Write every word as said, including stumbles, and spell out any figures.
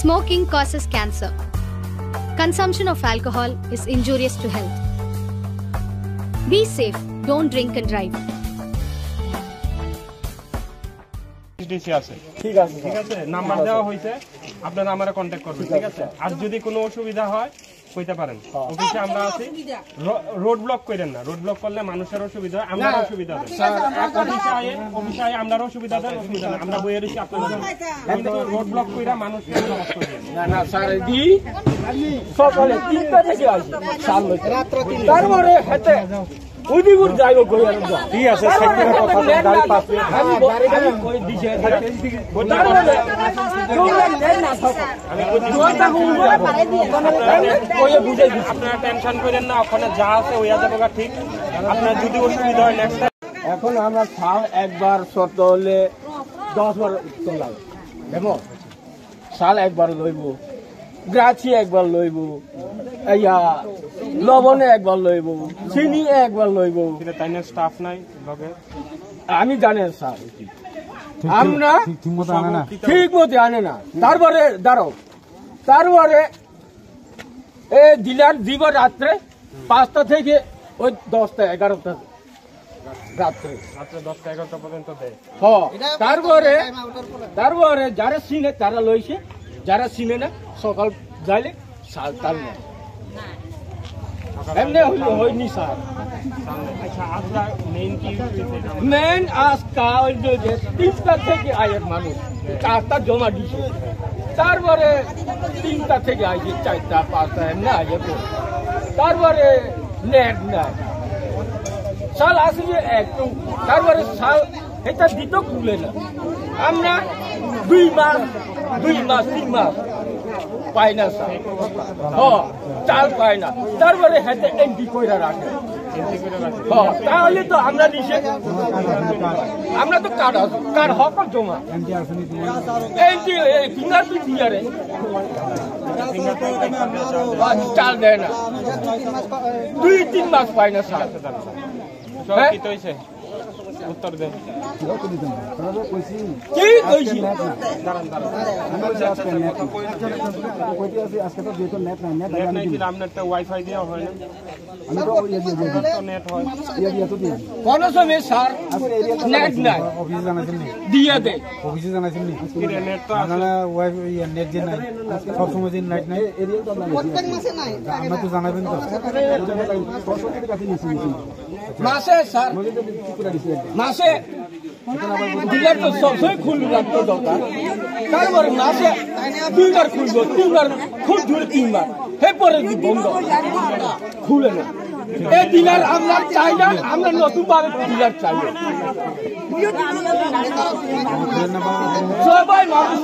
Smoking causes cancer. Consumption of alcohol is injurious to health. Be safe, don't drink and drive. DC আছে। ঠিক আছে, ঠিক স্যার। আছে, নাম্বার দেওয়া হয়েছে, আপনারা আমারে কন্ট্যাক্ট করবেন, ঠিক আছে? আর যদি কোনো অসুবিধা হয়, কইতে পারেন। হ্যাঁ। অফিসে আমরা আছি। রো-, রোড ব্লক করেন না, রোড ব্লক করলে মানুষের অসুবিধা হয়, আমরারও না, অসুবিধা হয়। স্যার, অফিসে আয়ে, অফিসে আয়ে আমরারও অসুবিধা দেন, অসুবিধা নেই, আমরা বইয়ে রয়েছি আপনাদের জন্য। কিন্তু রোড ব্লক কইরা মানুষকে নষ্ট করেন। না, না, স্যার, এদি সকালে তিনটা থেকে আসি, সামনে। তারপরে হাতে উদিপুর যাইব কই আর যা। ঠিক আছে, সাইকেলের কথা তো গাড়ি পাস। আমি ব-, আমি কই দিছে। তারপরে তোমরা নেন না থাকো। আমি কই দিছি। দোয়ারটা কোন করে? আমি কইয়ে বুঝাই দিছি। আপনারা টেনশন করেন না, ওখানে যা আছে ওই আছে বগা ঠিক। আপনার যদি অসুবিধা হয় নেক্সট টাইম। এখন আমরা সাল একবার শর্ত হলে দশ বার তোলা দেবো। সাল একবার লইব, গ্রাছি একবার লইব, ইয়া, লবণে একবার লইব, চিনি একবার লইব। কিন্তু তাই না স্টাফ নাই লগে? আমি জানি না, স্যার। ঠিক, ঠিক, আমরা ঠিক, ঠিক মতো আনে না। ঠিক মতো আনে না। তারপরে দাঁড়াও, তারপরে এ ডিলার দিব রাত্রে পাঁচটা থেকে ওই দশটা এগারোটা রাত্রে। রাত্রে দশটা এগারোটা পর্যন্ত দেয়। হ, তারপরে, তারপরে যারা চিনে তারা লইছে, যারা চিনে না সকাল যাইলে সাল তাল নেয়। এমনি হইলে হয়নি স্যার। আচ্ছা, আজকে মেইন কি হয়েছে? মেইন আজকে ওই যে, যে তিনটা থেকে আয়ের মানুষ, চারটা জমা দিছে। তারপরে তিনটা থেকে আইছে, চারটা, পাঁচটা, এমনি আইছে তো। তারপরে নেট নাই। সাল আসলে একটু, তারপরে সাল এটা দিত খুলে না। আমরা দুই মাস, দুই মাস, তিন মাস পাই না স্যার। হ, চাল পাই না। তারপরে হেতে এন্ট্রি কইরা রাখে। হ, তাহলে তো আমরা নিচে, আমরা তো কার্ড আছে, কার্ড হক জমা। এন্ট্রি, এই ফিঙ্গার তুই দিয়ে রে। চাল দেয় না। দুই তিন মাস পাই না স্যার। সব হ্যাঁ? কি তো হইছে? উত্তর দেন। কি কইছি? দাঁড়ান, দাঁড়ান। আমি বলছি আজকে নেট নাই। কইতে আছি, আজকে তো যেহেতু নেট নাই, নেট নেট নাই। আমি দিলে আপনার তো ওয়াইফাই দেওয়া হয় না। আমি তো ইয়ে দিয়ে দিই। তো নেট হয়। ইয়ে দিয়ে তো দিই। কোনো সময় স্যার আজকে এরিয়া তো নেট নাই। অফিসে জানাইছেন নি? দিয়ে দে। অফিসে জানাইছেন নি? কি রে, নেট তো আছে। না, না, ওয়াইফাই, ইয়ে, নেট যে নাই। সব সময় যে নেট নাই। এরিয়া তো আমরা প্রত্যেক মাসে নাই। আমরা তো জানাবেন তো। সরস্বতীর কাছে নিয়েছি, নিয়েছি। মাসে স্যার, মাসে ডিলার তো সবসময় খুলে রাখতে দরকার। তারপরে মাসে দুইবার খুলবো, তিনবার, খুব জোরে তিনবার, এরপরে কি বন্ধ, খুলে না। এই ডিলার আমরা চাই না, আমরা নতুন ভাবে ডিলার চাই। সবাই মানুষ